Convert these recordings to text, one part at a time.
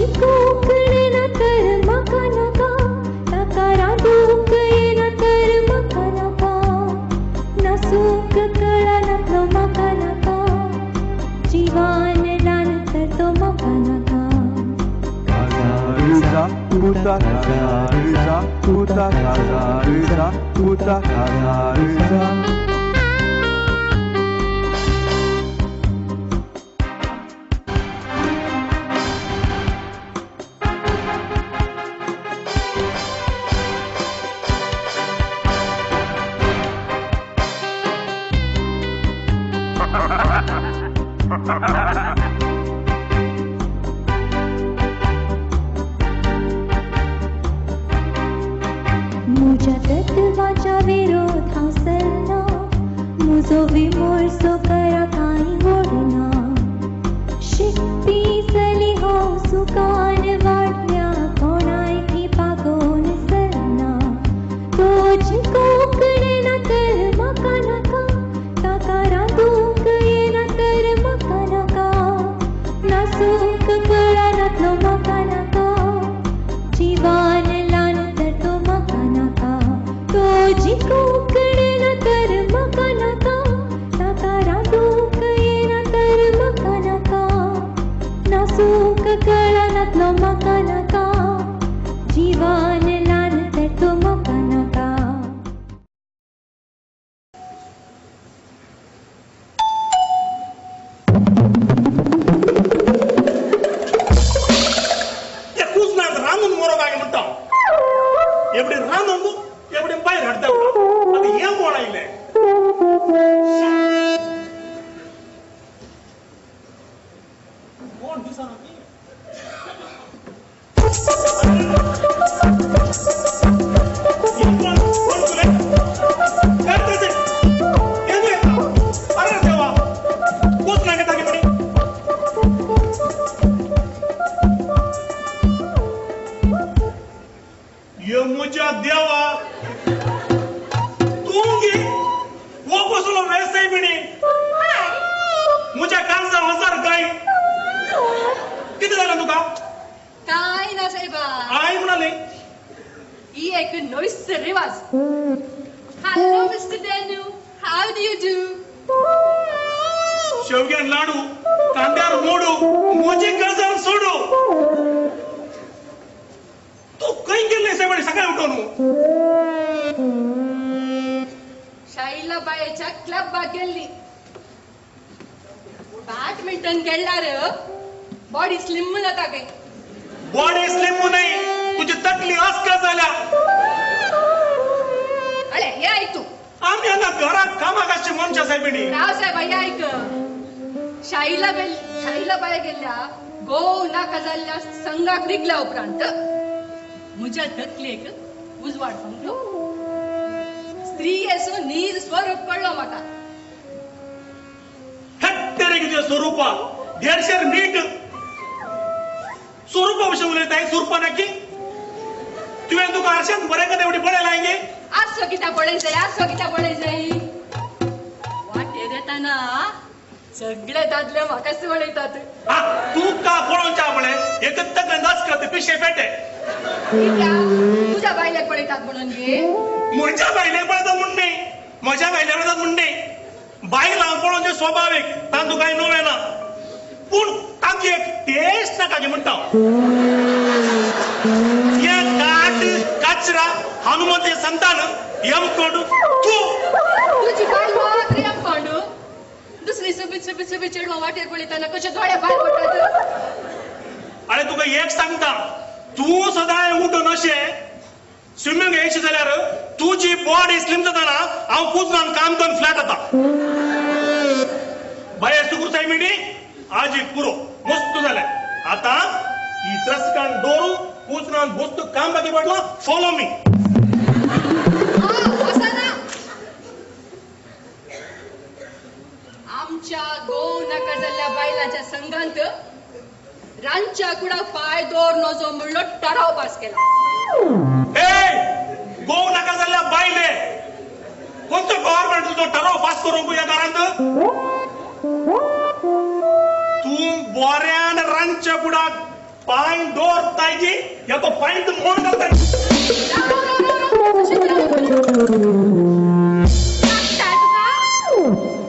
Toji Konkani ना तर म्हाका नाका, ताका रांदूंक येना तर म्हाका नाका, नासूंक कळना तो म्हाका नाका, जिवान ल्हान तर तो म्हाका नाका. Kaza uta kaza uta kaza uta kaza. मुझ्या तत्वाच्या विरोध हांव सरना, मुजो विमर्सो करा कांय ओडना, शिकपी चली हो सुखान वाडल्या कोणाय ती पागोवन सरना. तोजी कोंकणी ना तर म्हाका नाका, ताका रांदूंक येना तर म्हाका नाका, नासूंक कळना तो म्हाका नाका, जिवान ल्हान तर तो म्हाका नाका. तोजी कोंकणी ना तर म्हाका नाका, ताका रांदूंक येना तर म्हाका नाका, नासूंक कळना तो म्हाका नाका, जिवान ल्हान तर तो म्हाका नाका. ते कुजनात रांदून मरो काय म्हणटा, एवढे रांदून एवढे भायर हाडटा, आतां हें कोण आयलें? कोण दिसना ती? कोण कोण तुले? काय तुझे? येते? अरे देवा, कुजना घेता की म्हणी? यो म्हज्या देवा, तूं गे हो कसलो वेवसाय बिणी? म्हज्या काळजा हजार गाय. कितें जालें तुका? काय ना साहेबा, I म्हणाले ही एक नवीच रिवाज. Hello mister Danu, how do you do? शेवग्यान लाडू, कांद्यार मोडू, म्हजी गजाल सोडू. तूं खंय गेल्लें सायबा सकाळी उठोवन? शैला बायेच्या क्लबाक गेल्ली. बॅडमिंटन खेळल्यार बॉडी स्लिम जाता काय? बॉडी स्लिम न्हय, तुजी तकली अस्कर जाल्या. अळे हे ऐक तू. आमी हांगा घरात कामाक आसची मनशां सायबिणी. राव साहेब, हे ऐक. शाईला शाईला बाय गेल्ल्या गोव नाका जाल्ल्या संघाक रिगल्या उपरांत म्हज्या तकलेक उजवाड फांकलो. स्त्रियेचो नीज स्वरूप कळ्ळो म्हाका. हेत्तेरे तुज्या स्वरुपा देडशेर मीठ स्वरुपा विशीं उलयताय. स्वरुपा नक्की तुवें तुका आरशांत बरें कदें एवढी पळयलां गे? आरसो कित्याक पळय जाय, आरसो कित्याक पळय जाय? वाटेर येताना सगळे दादले म्हाकाच पळयतात. तूं का पळोवच्या पळय एक तकलेन नाचकत पिशे पेटे. कित्याक तुज्या बायलेक पळयतात म्हणून गे? म्हज्या बायलेक पळयतात म्हूण न्ही, म्हज्या बायलेक पळयतात म्हूण न्ही. बायलां पळोवचें स्वाभावीक, तांतूं कांय नवें ना, पूण तांची एक टेस्ट नाका गे म्हणटा. हे काट काचरा हनुमंत संतान यमकोंड तूं तुजी बायल मात्र यमकोंड, दुसरी सुबी सुबी सुबी चेडवां वाटेर पळयतना कशे दोळे भायर पडटात. अरे तुका एक सांगता, तूं सदांय उठून अशें स्विमींग येयशी जाल्यार तुजी बॉडी स्लिम जाता ना, हांव कुजनान काम करून फ्लॅट जाता. बाये सुकूर सायबिणी आज एक पुरो मस्त जालें. आतां ही त्रसकान दोरू कुजनान बस्तू काम बाकी पडलो. Follow me. आमच्या गोव नाका जाल्ल्या बायलांच्या संघांत रांदच्या कुडाक पांय दवर नजो म्हणलो ठराव पास केला. ए गोव नाका जाल्ल्या बायले कोणतो गव्हर्नमेंट तुजो ठराव पास करूंक ह्या घरांत? तूं बोऱ्यान रांदच्या कुडाक पांय दोर तायजी या तो पांय मोड घालताय.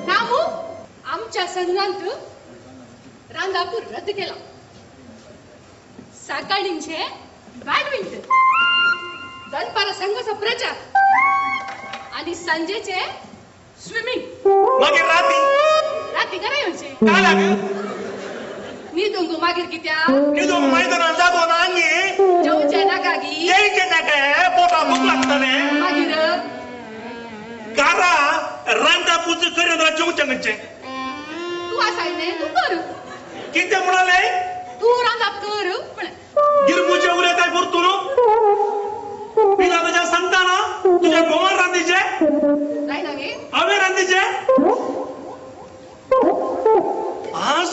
नामू आमच्या संघांत रांदापूर रद्द केला. सकाळींचे बॅडमिंटन, दनपारा संघाचा प्रचार आणि संजेचे स्विमिंग. मागीर राती राती घरा येवचे काय लाग न्हिदूंक मागीर कित्याक न्हिदूंक मैदानान जागो ना आंगी जेवचे नाका गी जेवचे नाका पोटा भूक लागतले. मागीर घरा रांदा पूज करीत जेवचे खंयचे तू आसाय न्ही तूं कर. कितें म्हणाले तूं रांदाप कर गिरमुचे उलयताय परतून पिला तुज्या सांगता ना तुज्या घोवान रांदीचे जायना गे हांवें रांदीचे. आज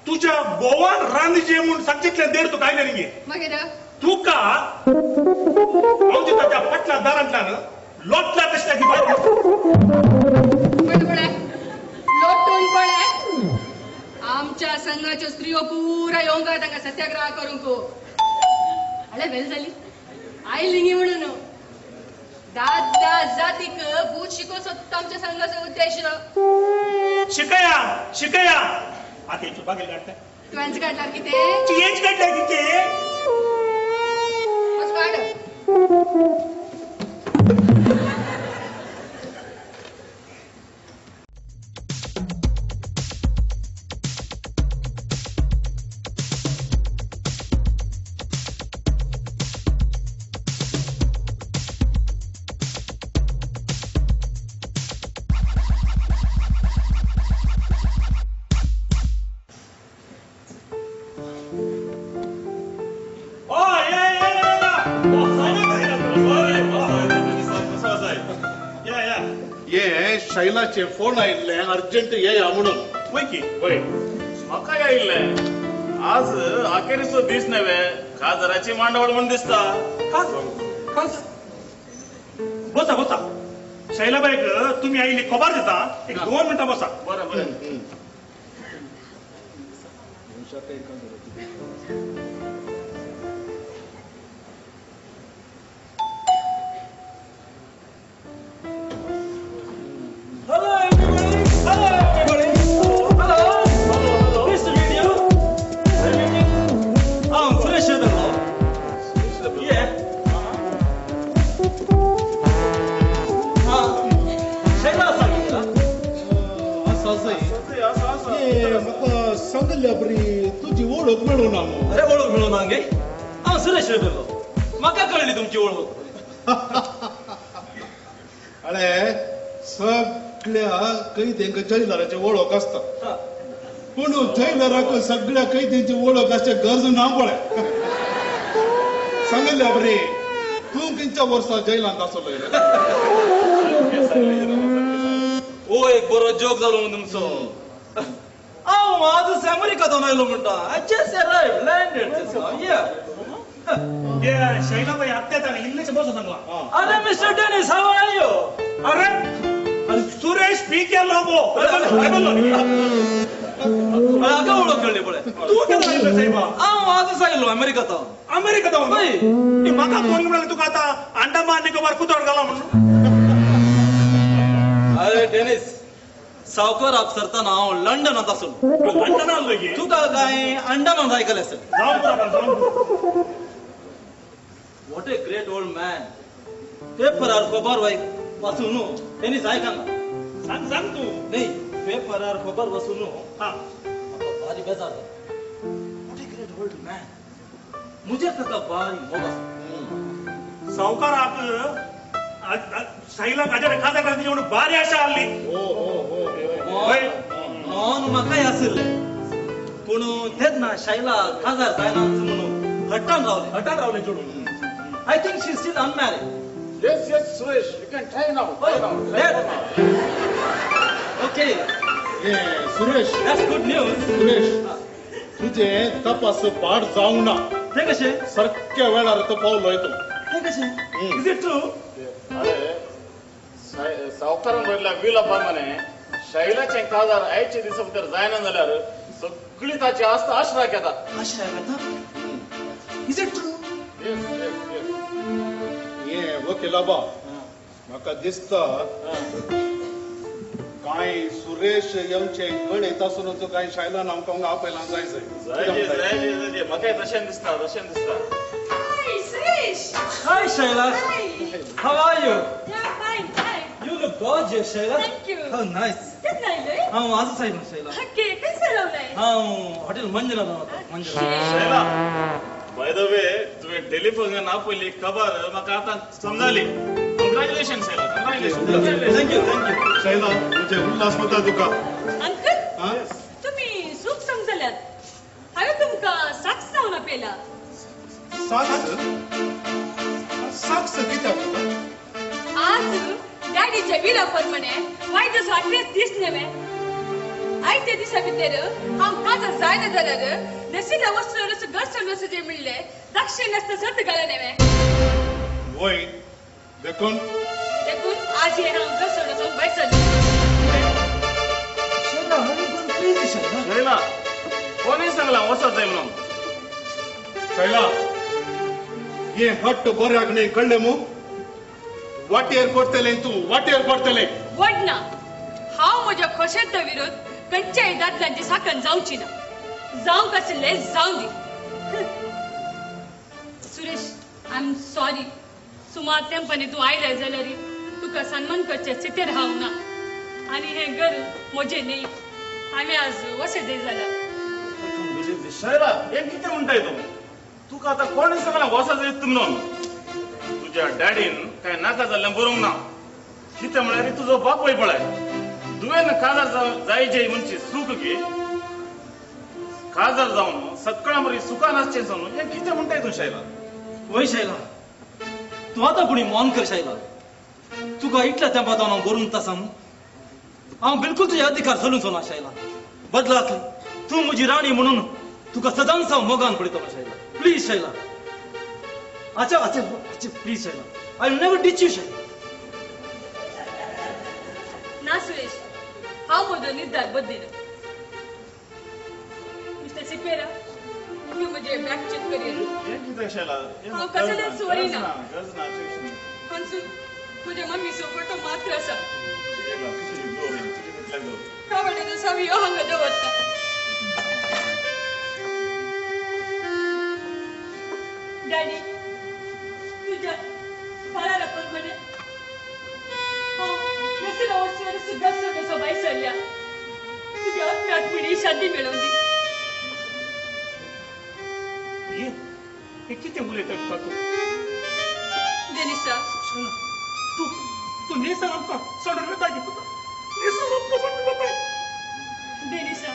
तुझ्या गोवान रांदीचे म्हूण सांगचितले देर तू काय गे मागीर तुका हांव ताच्या फाटल्या दारांतल्यान लोटला कशें की पळय लोटून पळय. आमच्या संघाच्यो स्त्रियो पुरा येवंक तांकां सत्याग्रह करूंक. अळे वेल जाली आयलिंगी म्हणून दादा जातीक भूत शिको सोदता आमच्या संघाचो उद्देश. शिकया शिकया आता हेचो बागेल काडटा तुवेंच काडल्यार कितें हेच काडल्यार कितें वच काड. शैलाचे फोन आयिल्ले अर्जंट येया म्हणून. वय की वय म्हाका आयिल्ले आज अखेरीचो दीस नव्हे खाजराची मांडावळ म्हूण दिसता. बसा बसा शैलाबाईक तुम्ही आयिल्ली खबर दिता. एक 2 मिनटां बसा. बरें बरें. तुजी ओळख मेळूं ना. अरे ओळख मेळूं ना गे. हांव सुरेश रेबेलो. म्हाका कळ्ळी तुमची ओळख. अरे सगळ्या कैद्यांक जैलराची ओळख आसता पूण जैलराक सगळ्या कैद्यांची ओळख आसचे गरज ना पळय. सांगल्या बरे तूं खंयच्या वर्सा जैलांत आसलो? ओ एक बरो जोक जालो तुमचो. हांव आजच अमेरिकांतून आयलो म्हणटा. I just arrived, landed just now. Yeah. Yeah, Shailabai आत्या इल्लेशें बसो सांगला. अरे mister Dennis, how are you? अरे सुरेश पी केलो गो. हाका वळख कळ्ळी पळय. तूं केन्ना आयलो सायबा? हांव आजच आयलो अमेरिकांत. अमेरिकांत? म्हाका फोन म्हणल्यार तुका आतां अंडमान निकोबार कुतोड घाला म्हणून. अरे डेनिस, सावकार आपसरतना हांव लंडनांत आसलो. लंडनांत आसलो की? तुका काय अंडमान आयकलें आसतलें. What a great old man. पेपरार खबर वाचून डेनिस आयकना. सांग सांग तूं. न्ही, पेपरार खबर वाचून म्हाका भारी बेजार जाता. What a great old man. म्हजेर ताका भारी मोग आसा. सावकाराक शैला खाजा खाजा म्हणून भारी आशा आहली. नॉन म्हाकाय आशिल्लें पूण तेन्ना शैला काजार जायना म्हणून हट्टान रावलें. हट्टान रावलें चेडूं. I think she still unmarried. Yes, yes, Suresh, you can try now. Try now. Okay. Yeah, Suresh. That's good news. Suresh, तुझे तपास पाड जावंक ना. ते कशें? सारक्या वेळार तो पावलो तूं. ते कशें? Is it true? अरे सावकारान भरल्या विला प्रमाणे शैलाचें काजार आयचे दिसा भितर जायना जाल्यार सगळी ताची आस्था आश्राक येता. आश्राक येता? Is it true? Yes yes yes. हे वकील बाबा, म्हाका दिसता कांय सुरेश येवचे गणित आसून कांय शायलान आमकां हांगा आपयला जाय जाय. जाय म्हाकाय तशें दिसता, तशें दिसता. Hi Suresh. Hi Shaila. Hi. How are you? Yeah, fine, fine. You look gorgeous, Shaila. Thank you. How nice. केन्ना आयले? हांव आजच आयलो शैला. ओके, खंयसर रावलाय? हांव हॉटेल मंजुनाथ रावता. Manjunath. Shaila, by the way, तुवें टेलिफोनान आपयली खबर म्हाका आतां समजाली. Congratulations Shaila, congratulations. Thank you, thank you. Shaila, तुझे उल्हास मता तुका. अंकल, तुम्ही सूख समजल्यात. हांवें तुमकां साक्ष जावन आपयला. साक्ष? साक्ष कित्याक? आज डॅडीच्या विला प्रमाणे वायटाचो आखरेच दीस न्हय. आयत्या दिसा भितर हांव काजार जायना जाल्यार नशिल्ल्या वस्तू घरचो वस्तू म्हणले दक्षिण नासता सत घाला न्हय. वय देखून देखून आज हे हांव घर सोडून भायर सरलें. Shaila, how you gone crazy, Shaila? Shaila, कोणी सांगला वचत जाय म्हणून? शैला, हे हट्ट बऱ्याक न्हय, कळ्ळें मू? वाटेर पडटलें तूं, वाटेर पडटलें. वडना, हांव म्हज्या खोशेच्या विरोध खंयच्याय दादल्यांची साकण जावची ना. जावंक आशिल्लें जावं दी. Suresh, I am sorry. सुमार तेंपांनी तूं आयलें जाल्यार तुका सन्मान करचें स्थितीर हांव ना. आनी हें घर म्हजें न्ही. हांवें आज वसेदे जाला. शैला, हें कितें म्हणटाय तूं? तुका आतां कोणें सांगलां वचत जाय म्हणून? तुज्या डॅडीन काय नाका जाल्लें बरोवंक ना. कितें म्हळ्यार तुजो बापूय पळय, तुवें काजार जायचे म्हणची सूख घे. काजार जावन सगळ्यां बरी सुखान आसचें जावन हें कितें म्हणटाय तूं शैला? वय शैला, तूं आतां पुणी मौन कर शैला. तुका इतल्या तेंपांत हांव बरोवन आसा हांव बिलकुल तुजे अधिकार चलून ना शैला. बदलाक तूं म्हजी राणी म्हणून तुका सदांच हांव मोगान पळयतलो शैला. प्लीज शैला. अच्छा अच्छा अच्छा, please Shaila, I will never ditch you Shaila. ना सुरेश, हांव म्हजो निर्धार बदलिना. मिस्टर सिक्वेरा, तुमी म्हजें बॅग चॅक करीत. हें कितें शैला? हांव कसलेंच वरिना. हांसून म्हज्या मम्मीचो फोटो मात्र आसा. कावडेन सावयो हांगा दवरता. डॅडी, तुज्या फळारा प्रमाणे हांव नशिल्ल्या वस्तूवर सुद्दां सोडून भायर सरल्या. तुज्या आत्म्याक पिढी शांती मेळोवन दी. हे कितें उलयता तूं? डेनिसा, तूं तूं न्हेसर आमकां सोडून वताय. न्हेसर आमकां सोडून वताय. डेनिसा,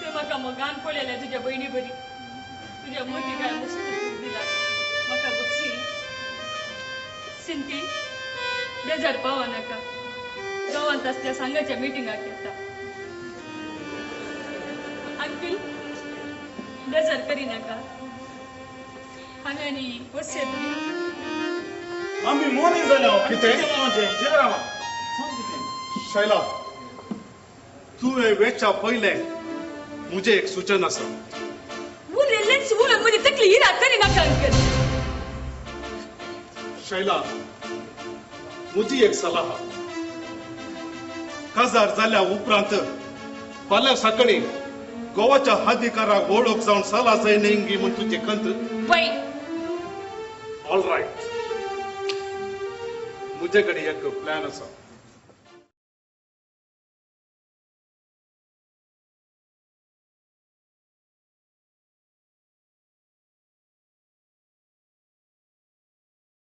तूं म्हाका मोगान पळयल्या तुज्या भयणी बरी. तुज्या मोती काय मस्त दिला म्हाका बक्षी. सिंती, बेजार पावा नाका. गांवांत आसल्या सांगाच्या मिटिंगाक येता. अंकल, बेजार करिनाका. हांवें आनी वसेत बी. आमी मोनी जाल्या. कितें? शैला, तुवें वेच्या पयलें म्हजें एक सूचन आसा. उलयल्लेंच उलोवन म्हजी तकली इराक करिनाका अंकल. शैला, म्हजी एक सलाह. काजार जाल्या उपरांत फाल्यां सकाळीं गोवाच्या अधिकाराक वळख जावन सला जाय न्ही म्हूण तुजी खंत. वय. ऑल रायट, म्हजे कडेन एक प्लॅन आसा.